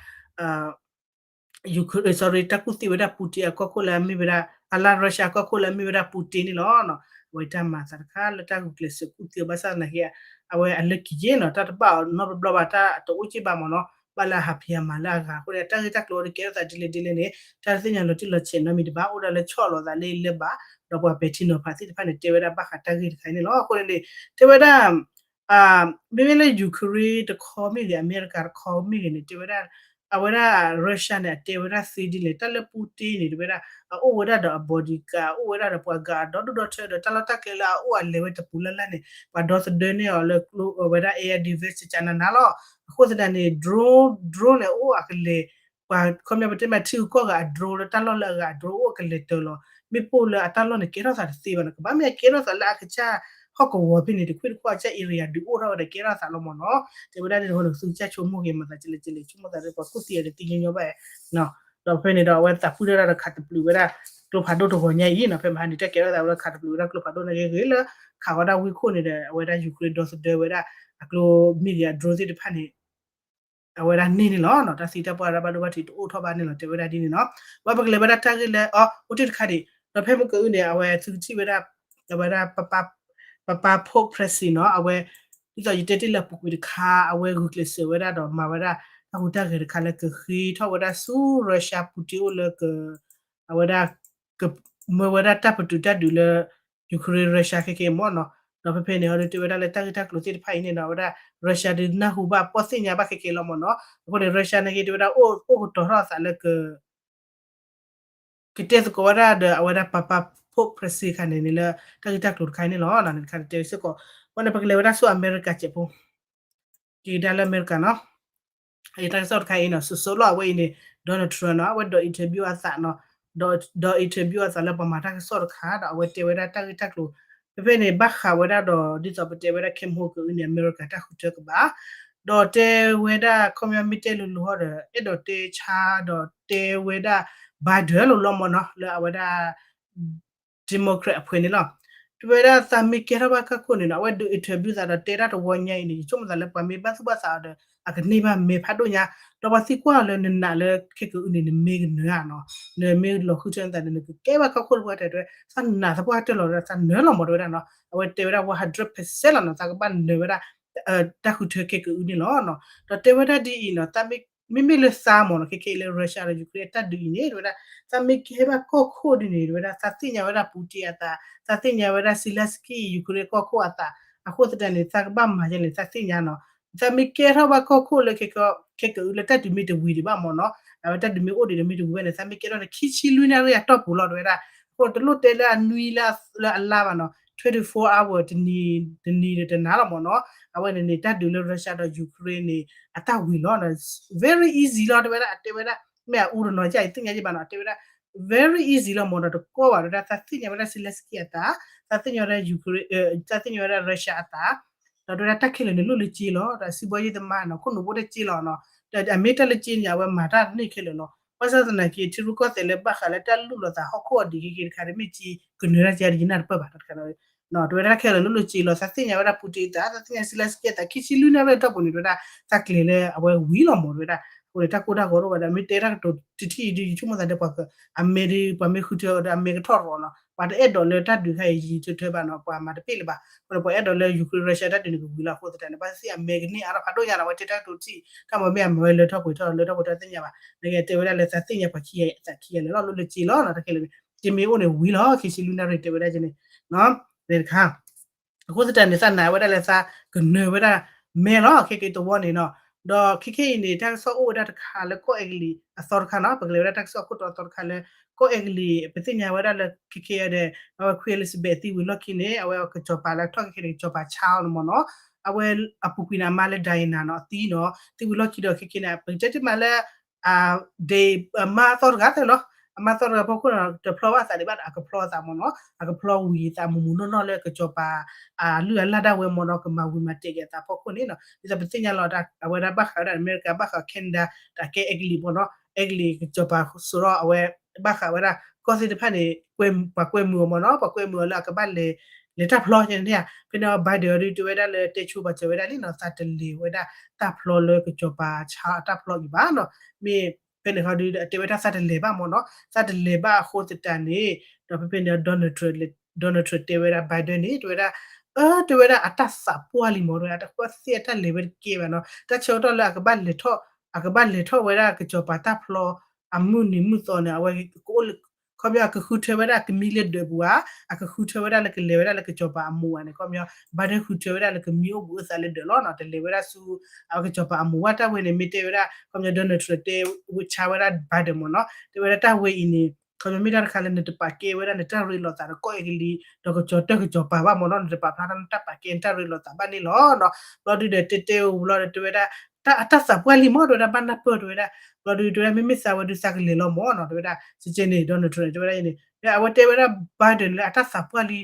Ukraine, sorry တၢ်ကူၣ်သံဝဲဒၣ် Putin အကီၢ်ခိၣ်လၢအမ့ၢ်ဝဲဒၣ် အလၢ Russia အကီၢ်ခိၣ်လၢအမ့ၢ်ဝဲဒၣ် Putin န့ၣ်လီၤ. အဝဲတၢ်မၤအသးတခါလၢတၢ်ဂုာ်ကျဲးစၢးကူၣ်သံအီၤ ဘၣ်ဆၣ်သနာ်က့ အဝဲအလၢကယဲၢ်နီၤ တၢ်တဘၣ်အီၤနီတဘျီဘၣ် တၢ်တအိၣ်က့ၢ်ဘၣ်မ့ၢ်နီၤ ဘၣ်လၢအဟးဖံးဟးမၤလၢအဂၤအဃိန့ၣ် တၢ်ဂ့ၢ်တၢ်ကျိၤအံၤကဲထီၣ်သးဒ်လဲၣ်ဒ်လဲၣ်န့ၣ် တၢ်တသ့ၣ်ညါလီၤတံၢ်လီၤဆဲးနီတမံၤတဘၣ် အိၣ်ဒၣ်လၢဆီၣ်လီၤသးလၢလၢဘၣ် ဒီးပှၤပဲာ်ထံနီၤဖးသ့ၣ်တဖၣ်န့ၣ် တဲဝဲဒၣ်ဘၣ်ဃးတၢ်ဂ့ၢ်တခါအံၤန့ၣ်လီၤ. အဃိန့ၣ်န့ၣ် တဲဝဲဒၣ် မ့မ့ၢ်လၢ Ukraine တခီမ့ၢ်ဂ့ၤ အမဲရကၤတခီမ့ၢ်ဂ့ၤန့ၣ် တဲဝဲဒၣ် အဝဲဒၣ် Russia န့ၣ် အတဲဝဲဒၣ်သ့ဒ်လဲၣ် တၢ်လၢ Putin န့ၣ် တဲဝဲဒၣ် အအိၣ်ဝဲဒၣ်ဒီးအ bodyguard အိၣ်ဝဲဒၣ်ဒီးပှၤ guard ဒီဒူၣ်ဒီထၢဒီး တၢ်လီၢ်တၢ်ကျဲလၢအအိၣ်အလဲၤဝဲတပူၤလၢ်လၢ်န့ၣ် ပှၤဒီသဒၢန့ၢ်အီၤလၢကျိဝဲဒၣ် air defense ကနၤနၤလီၤ. အဃိသတးန့ၣ် drone, drone န့ၣ် အိၣ်အကလဲၤ ပှၤခီပညီပတဲမးထံဂုၤကီၢ်ဂၤအ drone လၢတၢ်လီၢ်လၢအဂၤအ drone အိၣ်အကလဲၤတၢၤလီၤ. မ့ၢ်ပိၢ်လၢအတၢ်လီၢ်န့ၣ် ကဲထီၣ်သးတသ့ဘၣ်န့ၣ် ကဘၣ်မ့ၢ်အကဲထီၣ်သးလၢအကစၢ်ဟီၣ်ကဝီၤဖဲန့ၣ် တခွ့ၣ်တခွါအကစၢ် area ဒုးအိၣ်ထီၣ်ဝဲဒီးကဲထီၣ်သးလီၤမ့ၢ်နီၤ. တဲဝဲဒၣ်ဒ်န့ၣ်အဃိန့ၣ် သုကစၢ်ဆိကမိၣ်ဂ့ၤမၤသးကလဲၣ်ကလဲၣ် ဆိကမိၣ်သးဒီးပှၤကူၣ်သံအီၤတသ့ညီညီဘၣ်. ဒီးဖဲန့ၣ်ဒီး အဝဲသးပှၢ်တၢ်ဒီးခးတပျုာ်ဝဲဒၣ် ကျိဖးဒိၣ်တဂီၤညါအံၤနီၤ ဖဲမဟါန့ၣ် တၢ်ကဲထီၣ်သးဝဲဒၣ်ခးတပျုာ်ဝဲဒၣ်ကျိဖးဒိၣ်န့ၣ်ဂ့ၤဂ့ၤလၢ ခးဝဲဒၣ်ဝ့ၢ်ခိၣ်န့ၣ်ဒီး အဝဲဒၣ် Ukraine ဒီသဒၢဝဲဒၣ် အကျိမ့ၢ်ဂ့ၤ အ drone သ့ၣ်တဖၣ်န့ၣ် အဝဲဒၣ်န့ၢ်န့ၣ်လီၤ. တၢ်သံတၢ်ပှၢ်တၢ်ဘၣ်ဒိဘၣ်ထံးတအိၣ်ထီၣ်ဘၣ်န့ၣ်လီၤ တဲဝဲဒၣ်ဒ်န့ၣ်နီၤ. ဘၣ်ပကလဲၤဝဲဒၣ်တၢ်ဂ့ၢ်လၢ အီၤ အိၣ်တ့ၢ်တခါဒံး ဒီးဖဲမုၢ်ကအုန့ၣ် အဝဲသုကထံၣ်ဝဲဒၣ် အဝဲဒၣ် ပပၢ် Pope Francis နီၤ အဝဲ ဒ်သိးယတဲတ့ၢ်လၢအပူၤကွံာ်တခါ အဝဲဂုာ်ကျဲးစၢးဝဲဒၣ်ဒီးမၤဝဲဒၣ် တၢ်ဟူးတၢ်ဂဲၤတခါလၢကဃ့ထီၣ်ဝဲဒၣ်ဆူ Russia Putin အိၣ်လၢက အဝဲဒၣ် ကမၢဝဲဒၣ်တၢ်ပတုာ်တၢ်ဒုးလၢ Ukraine Russia ခဲကဲမ့ၢ်နီၤ. ဒီးဖဲဖဲန့ၣ် အီၤဒုးတဲဝဲဒၣ်လၢတၢ်ဂ့ၢ်တၢ်ကျိၤသ့ၣ်တဖၣ်အံၤန့ၣ်နီၤ အဝဲဒၣ် Russia ဒုးနၢ်ဟူဘၣ်ပီၣ်သ့ၣ်ညါဘၣ်ခဲကဲလီၤမ့ၢ်နီၤ. အဃိန့ၣ် Russia န့ၣ်ဂ့ၤ တဲဝဲဒၣ်အိၣ်ကတီၤထီၣ်အသးလၢက ကတဲသကိးဝဲဒၣ်ဒီးအဝဲဒၣ်ပပၢ် Pope Francis ခါန့ၣ်န့ၣ်လၢ တၢ်ဂ့ၢ်တၢ်ကျိၤတခါအံၤန့ၣ်လီၤ. န့ၣ်တခါတဲစ့ၢ်ကီး ဝဲန့ၣ်ပကလဲၤဝဲဒၣ်ဆူအမဲရကၤစဲးဖိ က့ၤကဒါလၢအမဲရကၤနီၤ အတၢ်ကစီၣ်တခါအံၤနီၤ စိၤစိၤလီၤအဝဲအံၤန့ၣ် Donald Trump နီၤ အဝဲဒိး interview အသးနီၤ ဒိး interview အသးလၢပှၤမၤတၢ်ကစီၣ်တခါဒီးအဝဲတဲဝဲဒၣ်တၢ်ဂ့ၢ်တၢ်ကျိၤ ဖဲဖဲန့ၣ် ဘၣ်ဃးဝဲဒၣ်ဒီး ဒ်သိးပတဲဝဲဒၣ် Kim Jong Un န့ၣ် အမဲရကၤတၢ်ဃုထၢကဘၣ် ဒီးတဲဝဲဒၣ်ခီပညီမ့ၢ်တဲလိၤလိၤဟီဒီး အဲၣ်ဒိးတဲဆါဒီးတဲဝဲဒၣ် Biden လီၤလီၤမ့ၢ်နီၤ လၢအဝဲဒၣ် Democrat အဖုန့ၣ်လီၤ. တဲဝဲဒၣ်သးမ့ၢ်ကဲထီၣ်ဘၣ်ကီၢ်ခိၣ်န့ၣ်နီၤ အဝဲဒုး interview သးဒီးတဲဒၣ်တဝီညါအံၤန့ၣ် ယဆိကမိၣ်သးလၢပှၤမ့ၢ်ဘၣ်သူၣ်ဘၣ်သးအီၤဒီး အကန့ၢ်ဘၣ်မဲာ်ဖးဒိၣ်ညါ ဒီးပှၤသံကွၢ်အီၤလၢနနာ်လၢခဲကအုန့ၣ် နမ့ၢ်ကနၢၤဧါနီၤ နမ့ၢ်လီၤဃုထၢနသးန့ၣ် နကကဲဘၣ်ကီၢ်ခိၣ်တပှၢ်တဲဝဲ သးနာ်သပှၢ်တၢၢ်လီၤဒီး သးနၢၤလီၤမ့ၢ်တဲဝဲဒၣ်နီၤ အဝဲတဲဝဲဒၣ် one hundred percent လီၤနီၤ သးကဘၣ်နၢၤဝဲဒၣ် တၢ်ဃုထၢခဲကအုန့ၣ်လီၤ. ဒီးတဲဝဲဒၣ်ဒ်အံၤနီၤ မ့မ့ၢ်လၢသးမ့ၢ်နီၤ ခဲခဲအံၤလၢ Russia ဒီး Ukraine အတၢ်ဒုးအံၤန့ၣ် တဲဝဲဒၣ် သးမ့ၢ်ကဲဘၣ်ကီၢ်ခိၣ်ဒ်န့ၣ် တဲဝဲဒၣ် သးသ့ၣ်ညါဝဲဒၣ် Putin အသး သးသ့ၣ်ညါဝဲဒၣ် Zelenskyy Ukraine ကီၢ်ခိၣ်အသး အဃိသတးန့ၣ် သးကဘၣ်မၤယဲန့ၣ် သးသ့ၣ်ညါနီၤ သးမ့ၢ်ကဲထီၣ်ဘၣ်ကီၢ်ခိၣ်လၢ ခဲကအုလၢတၢ်ဒုးမ့ၢ်တဝံၤဒံးဘၣ်မ့ၢ်နီၤ အဝဲတၢ်ဒုးမ့ၢ်အိၣ်ဒံးဒီးမ့ၢ်တဝံၤဘၣ်န့ၣ် သးမ့ၢ်ကဲထီၣ်န့ၣ် ခံဆံလွံၢ်နၣ်ရံၣ်အတီၢ်ပူၤလီၤ တဲဝဲဒၣ် အဃိတလိၣ်တဲလၢအနွံလၢအလါဘၣ်နီၤ twenty-four hour တနံၤတနံၤဒီးတနၤလီၤမ့ၢ်နီၤ အဝဲန့ၣ်န့ၣ် တၢ်ဒုးလၢ Russia ဒီး Ukraine န့ၣ် အတၢ်ဝံၤလီၤ. Very easy လီၤ တဲဝဲဒၣ် အတဲဝဲဒၣ် မ့ၢ်အအူတနီၤကၠၢ် ယသ့ၣ်ညါယဘၣ်နီၤ တဲဝဲဒၣ် very easy လီၤမၢ်နီၤ တကီဘၣ် တဲဝဲဒၣ် သးသ့ၣ်ညါဝဲဒၣ် Zelensky အသး သးသ့ၣ်ညါဝဲဒၣ် Ukraine သးသ့ၣ်ညါဝဲဒၣ် Russia အသး ဒီးတဲဝဲဒၣ်တၢ်ခဲလၢာ်န့ၣ်လိၣ်လၢကၠ့လီၤ ဒီးစံးဘီယ့ၣ်သမါနီၤ ခိၣ်နူာ်ဘိတကၠ့လီၤနီၤ ဒီးအမ့ၢ်တၢ်လၢကၠ့န့ၣ် အဝဲမၤတၢ်န့ၣ်ခဲလၢာ်လီၤ. ဘၣ်ဆၣ်သနာ်က့ ထံရူၢ်ကီၢ်သဲးလၢဘၣ်ဃးလၢတၢ်လူၢ်လီၤသးဟီၣ်ခိၣ်အဒံးက့ၤက့ၤတခါ တမ့ၢ်ကၠ့ကနၢၤတၢ်ကၠ့ဒီးယနၢ်တပၢၢ်ဘၣ်တခါ တဲဝဲဒၣ်တၢ်ခဲလၢာ်လိၣ်လၢကၠ့လီၤ သးသ့ၣ်ညါဝဲဒၣ် Putin အသး သးသ့ၣ်ညါ Zelensky အသး ခံဆံလွံၢ်နၣ်ရံၣ်အတီၢ်ပူၤန့ၣ် တဲဝဲဒၣ် တၢ်ကျဲၤလၢအဝဲဝံၤလီၤမၢ် တဲဝဲဒၣ် အဃိန့ၣ် တၢ်ကိၢ်တၢ်ဂီၤတအိၣ်ဘၣ်ဒီး မ့ၢ်တဲတၢ်ကတိၤတထံၣ်အံၤဒုး ယဆိကမိၣ်သးဒီးပှၤ အမဲာ်ဒီး ပှၤမ့ၢ်ဃုထၢအီၤဒီး အမဲာ်ကထီၣ်ရီၤနီၤ ပှၤတအဲၣ်ဒိးလၢတၢ်ဒုးခါအံၤယံာ်ထၢထၢဘၣ်နီၤ ပှၤမၤတပ့ၣ်လၢၤဘၣ် အဃိန့ၣ် ပှၤအဲၣ်ဒိးလၢ Ukraine Russia တၢ်ဒုးန့ၣ်ကဝံၤလီၤ အဃိသတးန့ၣ် ဘၣ်သ့ၣ်အမဲာ်ကန့ၢ်အါထီၣ်ဖးဒိၣ်ညါနီၤ အဝဲတဲတၢ်ကတိၤထံၣ် တၢ်မ့ၢ်မ့ၢ်အမဲာ်လၢထီၣ်ပှဲၤထီၣ်လၢထီၣ်ပှဲၤထီၣ် သ့ၣ်ညါဘၣ် နကတဲဝဲဒၣ်လၢသးသ့ၣ်ညါပှၤခံဂၤအသးခံဂၤလၢာ်လီၤ လိၣ်လၢကၠ့လီၤနီၤ တၢ်ခဲလၢာ်န့ၣ် ကၠ့မ့ၢ်အိၣ်န့ၣ်ဝံၤလီၤ ခံဆံလွံၢ်နၣ်ရံၣ် တဲဝဲဒၣ်ကၠ့န့ၣ် တခါ အဃိသတးန့ၣ် သးနာ်ဝဲဒၣ်လၢသးကနၢၤဝဲဒၣ်မဲလီၤ ခဲက့ၤတဝီန့ၣ်နီၤ ဒီးခဲကနံၣ်အံၤန့ၣ် တၢ်ကစီၣ်အိၣ်ဝဲဒၣ်တခါလၢကီၢ်အဲကလံးအသီတခါနီၤ ပကလဲၤဝဲဒၣ်တၢ်ကစီၣ်အခိၣ်တီအသီတခါလၢ ကီၢ်အဲကလံး ပသ့ၣ်ညါဝဲဒၣ်လၢခဲကနံၣ်အံၤဒီး အဝဲ Queen Elizabeth သံဝံၤလီၢ်ခံန့ၣ် အဝဲကစီၤပၤလၢထီၣ်ခဲကနံၣ်န့ၣ် ကစီၤပၤ Charles န့ၣ်မၢ်နီၤ အဝဲအပူၤကွံာ်န့ၣ် အမါလၢ Diana နီၤ အသံနီၤ သံဝံၤလီၢ်ခံဒီးခဲကနံၣ်န့ၣ် ပကတဲတ့ၢ်မးလၢ ဒ်အမါသီတဂၤသ့ၣ်နီၤ အမါသီတဂၤဖီခိၣ်န့ၣ် တဖျီဘၣ်သးဒံးဘၣ်ဒီး အကဖျီအသးမၢ်နီၤ အကဖျီဝံၤသးမူးမူးနီၢ်နီၢ်လၢကစီၤပၤ အလုၢ်အလၢ်ဒၣ်ဝဲမၢ်နီၤ ကမၤဝံၤမၤတဲာ်က့ၤအသးဖီခိၣ်န့ၣ်နီၤ ဒ်သိးပသ့ၣ်ညါလီၤ အဝဲဒၣ်ဘၣ်ဃးဝဲဒၣ်အမဲရကၤ ဘၣ်ဃး Canada ဒီးကီၢ်အဲကလံးမၢ်နီၤ အဲကလံးကစီၤပၤစိးဒီးအဝဲ ဘၣ်ဃးဝဲဒၣ် ကီၢ်သ့ၣ်တဖၣ်န့ၣ် ပှၤကွဲမုာ်အီၤမၢ်နီၤ ပှၤကွဲမုာ်အီၤလၢအကဘၣ်လဲၤ လဲၤတၢ်ဖျီကဲန့ၣ်ဧါ ဖဲန့ၣ် Biden အီၤဒုးတဲဝဲဒၣ်လၢတဲဆိပာ်စၢၤဝဲဒၣ်လံနီၤ သးတလဲၤဝဲဒၣ်တၢ်ဖျီလၢကစီၤပၤ Charles အတၢ်ဖျီအံၤဘၣ်နီၤ မ့ၢ်ဖဲန့ၣ်ခီဒုး အတဲဝဲဒၣ်သးတလဲၤဘၣ်မၢ်နီၤ သးတလဲၤဘၣ်အဃိသတးန့ၣ် ဒီးဖဲဖဲန့ၣ် Donald Trump တဲဝဲဒၣ် Biden န့ၣ် တဲဝဲဒၣ် အၢ တဲဝဲဒၣ်အတၢ်သးပှၢ်လံမၢ် တဲဝဲဒၣ်တၢ်ကီၢ်သ့ၣ်အတၢ်လဲၤဝဲတကဲဘၣ်နီၤ တၢ်ဆၢကတီၢ်လၢအကဘၣ်လဲၤထီၣ် အကဘၣ်လဲၤထီၣ်ဝဲဒၣ်ကစီၤပၤတၢ်ဖျီ အမုၢ်နံၤမုၢ်သီန့ၣ် အဝဲကအိၣ်လၢ ခီပညီ အကဃုထၢဝဲဒၣ်ကမံလၢဒၢးပူၤဧါ, အကဃုထၢဝဲဒၣ်လၢကလဲၤဝဲဒၣ်လၢကစီၤပၤအမိၢ်ဧါန့ၣ် ခီပညီ Biden ဃုထၢဝဲဒၣ်လၢကမံအိၣ်ဘူးအသးလၢဒၢးလီၤနီၤ, တလဲၤဝဲဒၣ်ဆူ အဝဲကစီၤပၤအမိၢ်ဝဲတၢ်ဝဲန့ၣ် မ့ၢ်တဲဝဲဒၣ် ခီပညီ Donald Trump တဲဝဲဆါဝဲဒၣ် Biden မ့ၢ်နီၤ, တဲဝဲဒၣ်တၢ်ဝဲအံၤန့ၣ် ခီပညီမ့ၢ်တၢ်တခါလၢနတပာ်ကဲဝဲဒၣ်နတၢ်ရ့လိာ်သးဒီးကီၢ်အဲကလံး ဒီးကစီၤတၢၢ်ကစီၤပၤဘၣ်မ့ၢ်နီၤ, နတပာ်ဖျါထီၣ်နတၢ်ပာ်ကဲနတၢ်ရ့လိာ်သးဘၣ်န့ၣ်လီၤနီၤ. ဘျီဒုဒီးတဲတဲဝဲဘျီဒီးတဲဝဲဒၣ် တၢ်အတၢ်သးပှၢ်လံမ့ၢ် တဲဝဲဒၣ်ဘၣ်နၢ်ပၢၢ်တဲဝဲဒၣ်, ဘျီဒုတဲဝဲဒၣ်မ့မ့ၢ်သးဝဲဒုသးကလဲၤလီၤမ့ၢ်နီၤ တဲဝဲဒၣ် စကဲန့ၣ် Donald Trump တဲဝဲဒၣ်အံၤန့ၣ် အဝဲတဲဝဲဒၣ် Biden လၢအတၢ်သးပှၢ်လံ, ဒီး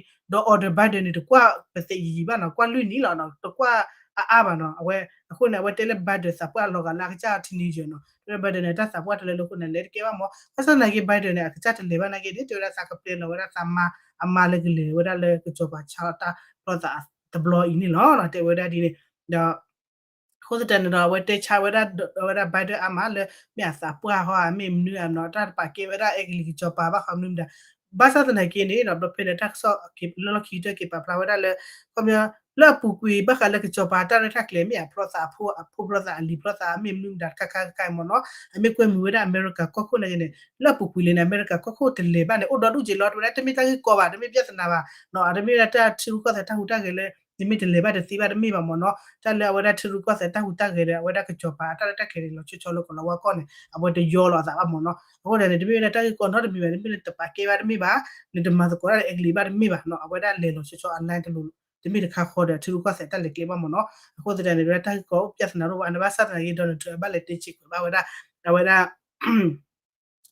order Biden န့ၣ် တကွၢ်ပသဲးယံာ်ယံာ်ဘၣ်နီၤ, ကွၢ်လွံၢ်နံၣ်လီၤနီၤ, တကွၢ်အါအါဘၣ်နီၤ, အဝဲအဃိန့ၣ် အဝဲတဲလၢ Biden သးပှၢ်လီၤဂာ်လၢအကစၢ် teenager နီၤ, တဲဝဲဒၣ် Biden န့ၣ် တၢ်သးပှၢ်တလၢလၢအဃိန့ၣ် လဲၤတကဲဘၣ်မ့ၢ်, ဘၣ်ဆၣ်သနာ်က့ Biden န့ၣ် အကစၢ်တလဲၤဘၣ်နာ်က့န့ၣ် တဲဝဲဒၣ်သးကပျဲလီၤဝဲဒၣ်သးမါ အမါလၢကလဲၤဝဲဒၣ်လၢကစီၤပၤဆါအီၤတၢ်ဖျီသးတဘျီအံၤန့ၣ်လီၤနီၤ, တဲဝဲဒၣ်ဒ်န့ၣ်, ဒီး အဃိသတးန့ၣ်ဒီး အဝဲတဲဆါဝဲဒၣ် ဝဲဒၣ် Biden အါမးလၢ မ့ၢ်အသးပှၢ်ဟီဧါ မ့ၢ်မနုၤဧါနီၤ, တၢ်တပာ်ကဲဝဲဒၣ်အဲကလံးကစီၤပၤဘၣ်ဃးမနုၤမတၤ, ဘၣ်ဆၣ်သနာ်က့န့ၣ်နီၤ ဘျီဖဲန့ၣ် တၢ်ကစီၣ်လၢလီၢ်ခံကတၢၢ်က့ၤပာ်ဖျါဝဲဒၣ်လၢ ခီပညီ လၢအပူၤကွံာ်ဘၣ်ဃးလၢကစီၤပၤတၢ်ရဲၣ်တၢ်ကျဲၤ မ့ၢ်အဖျီသးအဖိ အဖိဖျီသးအလံၤဖျီသး မ့ၢ်မနုၤမတၤတခါခါခါခါမ့ၢ်နီၤ, အမ့ၢ်ကွဲမုာ်ဝဲဒၣ်အမဲရကၤကီၢ်ခိၣ်နာ်က့န့ၣ် လၢအပူၤကွံာ်လံန့ၣ် အမဲရကၤကီၢ်ခိၣ်တလဲၤဘၣ်န့ၣ် အိၣ်ဒီဒူၣ်က့ၤလီၤ, တဲဝဲဒၣ်တမ့ၢ်တၢ်ဂ့ၢ်ကီဘၣ်, တမ့ၢ်ပြဿနာဘၣ်နီၤ, တမ့ၢ်ဝဲဒၣ်တၢ်ထံရူၢ်ကီၢ်သဲးတၢ်ဟူးတၢ်ဂဲၤလၢ နမ့ၢ်တလဲၤဘၣ်တသ့ဘၣ်တမ့ၢ်ဘၣ်မ့ၢ်နီၤ, တၢ်လၢအဝဲဒၣ်ထံရူၢ်ကီၢ်သဲးတၢ်ဟူးတၢ်ဂဲၤဒီး အဝဲဒၣ်ကစီၤပၤအတၢ်ရဲၣ်တၢ်ကျဲၤန့ၣ် လီၤဆီဆီလၢကီၢ်လီၤဝါကီၢ်န့ၣ် အဝဲတယီလီၤအသးဘၣ်မ့ၢ်နီၤ, အဃိန့ၣ် တမ့ၢ်ဝဲဒၣ်တၢ်ဂ့ၢ်ကီနီတမံၤဘၣ်, တမ့ၢ်လၢတပာ်ကဲဘၣ်တမ့ၢ်ဘၣ်, နတမၤသကိးတၢ်လၢအဲကလံးဘၣ်တမ့ၢ်ဘၣ်နီၤ, အဝဲဒၣ်လဲၤလီၤဆီဆီအ line တလိၤ တမ့ၢ်တခါဃီဒီး ထံရူၢ်ကီၢ်သဲးတၢ်လဲၤကျဲဘၣ်မ့ၢ်နီၤ, အဃိသတးန့ၣ် တဝဲဒၣ်တၢ်ဂ့ၢ်ကီအိၣ်ပြဿနာတအိၣ်ဘၣ်, အန့ၣ်ဘၣ်ဆၣ်သနာ်က့ Donald Trump ဘၣ်လဲၤတဲဆံးခွဲးဘၣ်ဝဲဒၣ်, အဝဲဒၣ်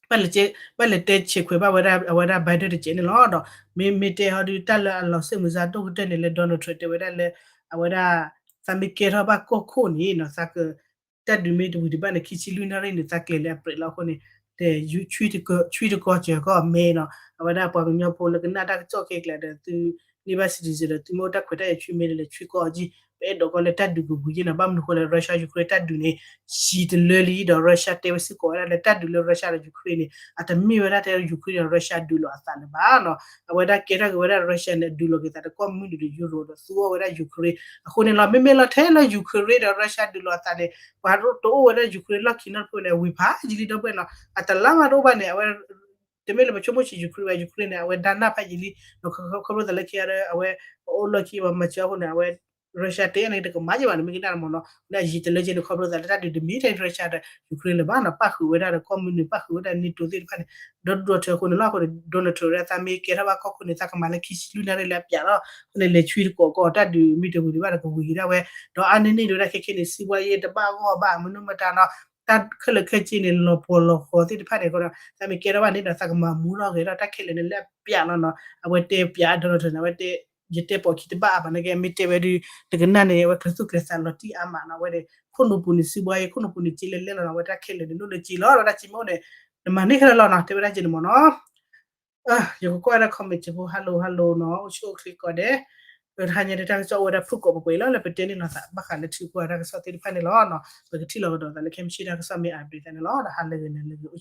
ဘၣ်လဲၤတဲဆံးခွဲးဘၣ်ဝဲဒၣ် အဝဲဒၣ် Biden တကဲးန့ၣ်လီၤ. ဒီးမ့မ့ၢ်တဲဟီဒုး တၢ်လၢအလီၤစိတ်ဝင်စားဒိၣ်ကတၢၢ်န့ၣ်လၢ Donald Trump တဲဝဲဒၣ်လၢ အဝဲဒၣ် သးမ့ၢ်ကဲထီၣ်ဘၣ်ကီၢ်ခိၣ်န့ၣ်နီၤ သးက တၢ်ဒုးမ့ၢ်တဝံၤတဘၣ်န့ၣ် ခံဆံလွံၢ်နၣ်ရံၣ်န့ၣ် သးကျဲၤလၢအပြဲးလီၤအဃိန့ၣ် တဲ ဆွံတကီၢ်စၢၤကီၢ်အမဲနီၤ, အဝဲဒၣ်ပှၤကညီဖိလၢကနၣ်တၢ်ကစီၣ်ခဲကျါဒီး သုန့ၢ်ဘၣ် citizen ဒီး သုမ့ၢ်အိၣ်တၢ်ခွဲးတၢ်ယာ်ဆွံမဲဒီး လဲၤဆွံကီၢ်အီၤက့ၤ, ပအဲၣ်ဒိးကီၢ်လၢတၢ်ဒုးကဝံၤက့ၤနီၤ, ဘၣ်မနုၤဃိလဲၣ် Russia Ukraine တၢ်ဒုးန့ၣ် ဆံးတလၢလံဒီး Russia တဲဝဲစ့ၢ်ကီးဝဲဒၣ်လၢတၢ်ဒုးလၢ Russia ဒီး Ukraine န့ၣ် အတမ့ၢ်ဝဲဒၣ်ထဲ Ukraine ဒီး Russia ဒုးလိာ်အသးလၢၤဘၣ်နီၤ, အဝဲဒၣ်ကဲထီၣ်က့ၤဝဲဒၣ် Russia န့ၣ် ဒုးလိာ်က့ၤသးဒီးကီၢ်မုၢ်နုာ်ဒီး Europe ဒီးသူအီၤဝဲဒၣ် Ukraine အဃိန့ၣ်လီၤ. မ့မ့ၢ်လီၤထဲလၢ Ukraine ဒီး Russia ဒုးလိာ်အသးန့ၣ် ပှၤတအိၣ်ဝဲဒၣ် Ukraine လီၢ်ခံနီတဖုန့ၣ် ဝံၤဖးယံာ်လံဒီပုၢ်ဝဲၢ်နီၤ, အတလါမးတအိၣ်ဘၣ်န့ၣ် အဝဲ တမ့ၢ်လၢပဆိကမိၣ်ဆံး Ukraine ဘၣ် Ukraine န့ၣ် အဝဲဒၣ်နၢ်ဖးယံာ်လံ, ခီဖျိသးလၢခံဂၤဒီး အဝဲ ပအိၣ်လီၢ်ခံပှၤမၤစၢၤအဃိန့ၣ် အဝဲ Russia တဲန့ၣ် တကမၤက့ၤဘၣ်န့ၣ် မ့ၢ်ကနၣ်မ့ၢ်နီၤ လၢအယံာ်တလၢက့ၤန့ၣ် ခီဖျိသးလၢတၢ်ဒုးတမ့ၢ်ထဲ Russia ဒီး Ukraine လၢၤဘၣ်နီၤ ပၣ်ဃုာ်ဝဲဒၣ်ဒီးကီၢ်မုၢ်နုာ် ပၣ်ဃုာ်ဝဲဒၣ် NATO သ့ၣ်တဖၣ်န့ၣ် ဒီဒူၣ်ဒီထၢအဃိန့ၣ်လီၤ. အဃိန့ၣ် Donald Trump ဝဲဒၣ် သးမ့ၢ်ကဲထီၣ်ဘၣ်ကီၢ်ခိၣ်န့ၣ် သးကမၤလၢခံဆံလွံၢ်နၣ်ရံၣ်လၢအပၠးလီၤ. အဃိန့ၣ် လဲၤဆွံတကိးကီး တၢ်ဒုးမ့ၢ်တဝံၤဒံးဘၣ်ဒီးကဝံၤက့ၤဒၣ်ဝဲ ဒီးအါန့ၢ်န့ၢ်ဒံးဝဲဒၣ်ခဲခဲန့ၣ် စံးဘှါယဲတဘၣ်ဂီၢ်ဘၣ် မနုၤမတၤနီၤ တၢ်ခဲလၢာ်ခဲဆ့န့ၣ် လီၤပှီၢ်လီၤဃီသ့ၣ်တဖၣ်န့ၣ် အဃိဒီး သးမ့ၢ်ကဲထီၣ်ဘၣ်န့ၣ်ဒီး သးကမၤမူထီၣ်ဂဲၤထီၣ်တၢ်ခဲလၢာ်န့ၣ်လၢအပၠးလီၤနီၤ. အဝဲတဲပၠး Donald Trump န့ၣ် အဝဲတဲ ယတဲပိာ်ခံတဘၣ်အါဘၣ်န့ၣ်က့ မ့ၢ်တဲဝဲဒုး တကနၣ်န့ၣ် အဝဲကျဲၤသူၣ်ကျဲၤသးလီၤတံၢ်အါမးနီၤ. အဝဲန့ၣ် ခိၣ်နူာ်ပူၤန့ၣ် စံးဘှါယဲ ခိၣ်နူာ်ပူၤန့ၣ် က့လဲၣ်လဲၣ်လီၤနီၤ. အဝဲတၢ်ခဲလၢာ်န့ၣ် ဒိၣ်လၢက့လီၤ ဒီးတၢ်စံးမ့ၢ်အိၣ်န့ၣ် နမၤန့ၢ်ခဲလၢာ်လီၤနီၤ. တဲဝဲဒၣ်က့န့ၣ်မ့ၢ်နီၤ ယကကွၢ်ဝဲဒၣ် comment ဖိ hello hello နီၤ အိၣ်ဆူၣ်အိၣ်ချ့ကိးဂၤဒဲး, တဟါညါဒ်တၢ်ကစီၣ်အိၣ်ဝဲဒၣ်ဖုၣ်ကိာ်ပှဲၤပှဲၤလီၤ လၢပတဲန့ၢ်လိာ်သး ဘၣ်ဃးလၢထံကွၢ်တၢ်ကစီၣ်သ့ၣ်တဖၣ်န့ၣ်လီၤ. ပကထံၣ်လိာ်ကဒီးသးလၢခဲမုၢ်ဆ့ၣ်တၢ်ကစီၣ်မ့ၢ် update သးန့ၣ်လီၤ. ဒီးဟါလၢဂ့ၤ နၤလၢဂ့ၤ အိၣ်ဆူၣ်